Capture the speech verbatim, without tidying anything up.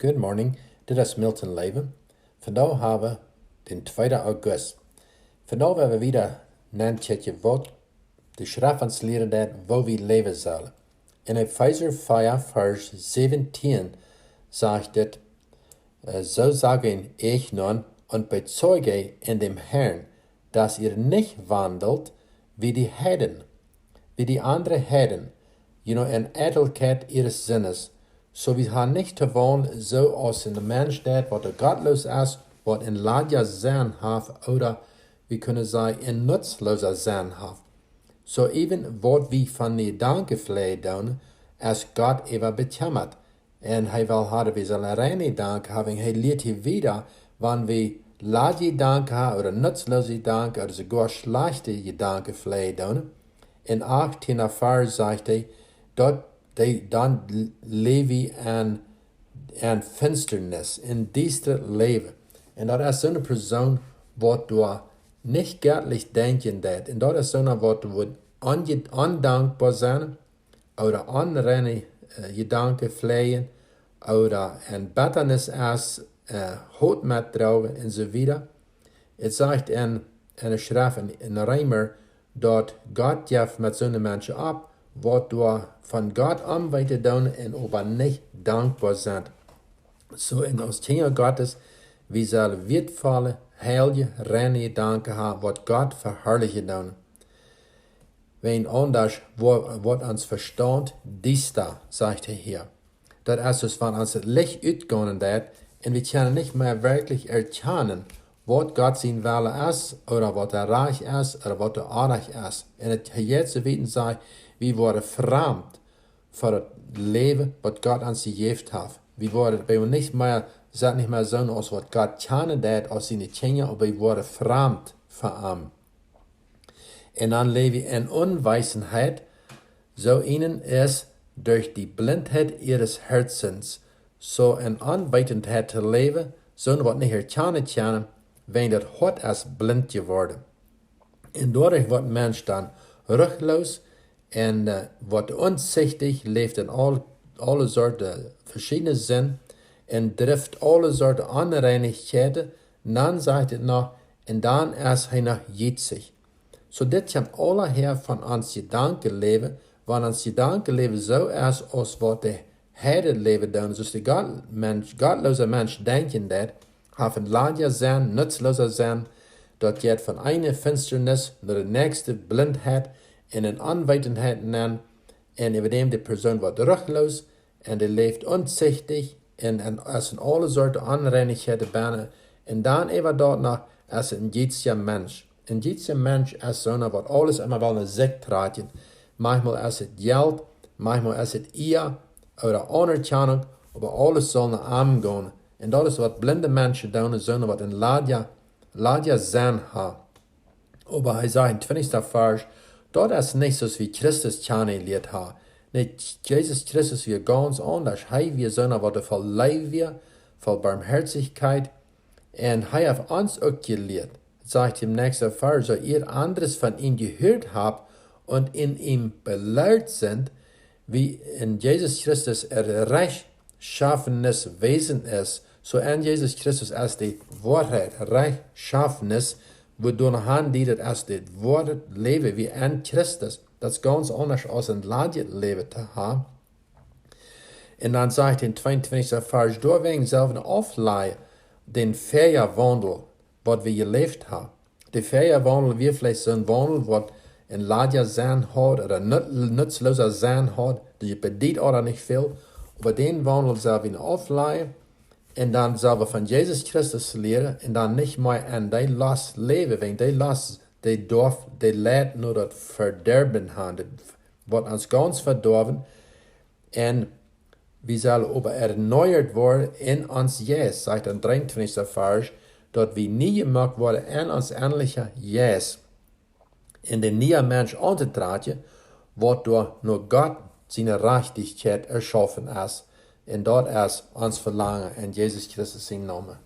Good morning, dit es Milton Leven. Vondoag hab wie dän tweeden August. Vondoag woa wie wada nochecken waut de Schreft ons lieren deit, woo wie läwen sellen. En Efeesa vea, Varsch säwentieen sajcht et, äh, so sage ich nun und bezeuge in dem Herrn, dass ihr nicht wandelt wie die Heiden, wie die andere Heiden, you know, in Eitelkeit ihres Sinnes. So wie ha nich to wandlen, so aus een Mensch deit, waut gottloos es, waut een ladja Senn haft, ooda wie kjennen sajen, een nutzloosa Senn haft. So even waut wie von de Jedanken fleien doonen, es Gott äwa bekjemmat. En hee well haben, wie sellen reine Jedanken haben. Hee lieet hia wada, wan wie ladje Jedanken haben, ooda nutzloose Jedanken, ooda soogoa schlajchte Jedanken fleien doonen. En achtieen Varsch sajcht hee, daut dee dan läwen en, en Finsternis, en diestret Läwen. En daut es soone Persoon, waut doa nich göttlich denkjen deit. En daut es soona, waut woat onje-, ondankboa sennen, ooda onreine, äh, Jedanken fleien, ooda en Bettanis es, äh, Haut metdroagen un soo wieda. Et sajcht en, en de Schreft en, en Reema, daut Gott jeft met soone Menschen opp, waut doa von Gott Oabeit doonen un oba nich dankboa sent. So en aus Kjinja Gottes, wie sellen wieetvolle, heilje, reine Jedanken haben, waut Gott veharlichen doonen. Wan aundasch wo-, woat ons Vestaunt diesta, sajcht hee hia. Daut es aus wan ons daut Licht utgonen deit un wie kjennen nich mea werkjlich erkjanen, waut Gott sien Wellen es, ooda waut rajcht es, ooda waut onrajcht es. Un et, hee jeit soo wiet un sajcht, wie woaren framd fa daut Läwen, waut Gott ons jejäft haft. Wie woaren, wie nich mea, sent nich mea soo aus waut Gott kjanen deit aus siene Kjinja, oba wie woaren framd fa am. Un dan läwen wie en Onwesenheit, so ihnen ist durch die Blindheit ihres Herzens, so en Onwesenheit to läwen, soone waut nich erkjanen kjennen, wan daut Hoat es blint jeworden. Un doaderch woat Mensch dan ruchtloos un, äh, woat onsichtich, läft en aul-, aule Sorten veschiedne Senn un drift aule Sorten Onreinichkjeiten, dan sajcht et noch, un dan es hee noch jietsich. So dit kjemt aula häa von ons Jedankenläwen, wan ons Jedankenläwen soo es aus waut de Heiden läwen doonen, soo aus de Gott-, Mensch, gottloosa Mensch denkjen deit, haft een ladja Senn, nutzloosa Senn, daut jeit von eene Finsternis no de näakjste Blintheit un en Onwesenheit nenn, un äwa däm de Persoon woat ruchtloos, un dee läft onsichtich, un, un es en aule Sorten Onreinichkjeiten bennen, un dan äwa daut noch es een jietsja Mensch. Een jietsja Mensch es soona waut aules emma well no sikj trakjen. Maunchmol es et Jelt, maunchmol es et Ea ooda Aunerkjanunk, oba aules saul no am gonen. Un daut es waut blinde Menschen doonen, soona waut een ladja, ladja Senn haben. Oba hee sajcht em twintichsten Varsch, daut es nich soo aus wie Christus kjanen jelieet haben. Nä, Jesus Christus wia gaunz aundasch. Hee wia soona waut voll Leew wia, voll Barmherzigkeit. Un hee haft ons uk jelieet. Sajcht em näakjsten Varsch, soo aus jie aundret von am jehieet haben un en am belieet sent, wie en Jesus Christus äa rajchtschaffenet Wesen es, soo en Jesus Christus es de Woarheit, Rajchtschaffenet, wua doano han dee daut es de woare Läwen, wie en Christus. Daut es gaunz aundasch aus een ladjet Läwen to haben. Un dan sajcht em tweeuntwintichsten Varsch, doawäajen sell wie aufläajen dän väajen Waundel, waut wie jeläft haben. De väaja Waundel wia veleicht soon Waundel, waut een ladja Senn haud, ooda nut-, nutzloosa Senn haud, dee bediet ons nich väl. Oba dän Waundel sell wie aufläajen, un dan sell wie von Jesus Christus lieren, un dan nich mea en dee Lost läwen, wäajen dee Lost, dee doaf, dee leit no daut Vedarwen han, dee woat ons gaunz vedoawen. Un wie sellen oba erneuert woaren en ons Jeist, sajcht em dreeuntwintichsten Varsch, daut wie nie jemoakt woaren en ons ennelja Jeist, en dän nieen Mensch auntotrakjen, waut doa no Gott siene Rajchtichkjeit erschaufen es. Un daut es ons Velangen en Jesus Christus sienen Nomen.